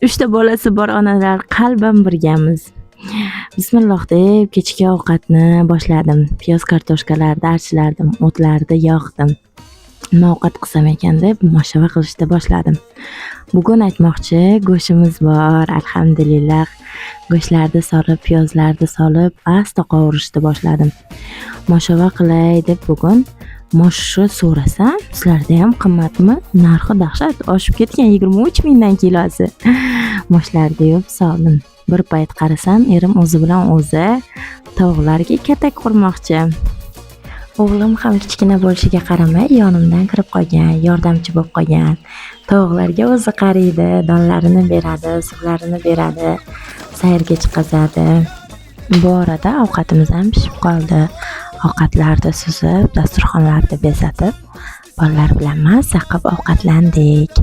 Uchta bolasi bor onalar qalban birgamiz. Bismillah deb kechki ovqatni boshladim. Piyoz kartoshkalarni archilardim, o'tlarni yoqdim. Nima ovqat qilsam ekan deb moshava qilishni boshladim. Bugun aytmoqchi, go'shtimiz bor, alhamdulillah. Go'shtlarni solib, piyozlarni solib, asta qovurishni boshladim. Moshava qilay deb bugun moshni so'rasam, sizlarda ham qimmatmi? Narxi dahshat oshib ketgan, 23 mingdan kilosi. Moshlarni yuvib soldim. Bir payt qarasam, erim o'zi bilan o'zi tovuqlarga katak qurmoqchi. O'g'lim ham kichkina bo'lishiga qaramay yonimdan kirib qolgan, yordamchi bo'lib qolgan. Tovuqlarga o'zi qaraydi, donlarini beradi, suvlarini beradi, sayrga chiqazadi. Bu orada ovqatimiz ham pishib qoldi. Ovqatlarni suzib, dasturxonlarni bezatib, bolalar bilan mazza qilib ovqatlandik.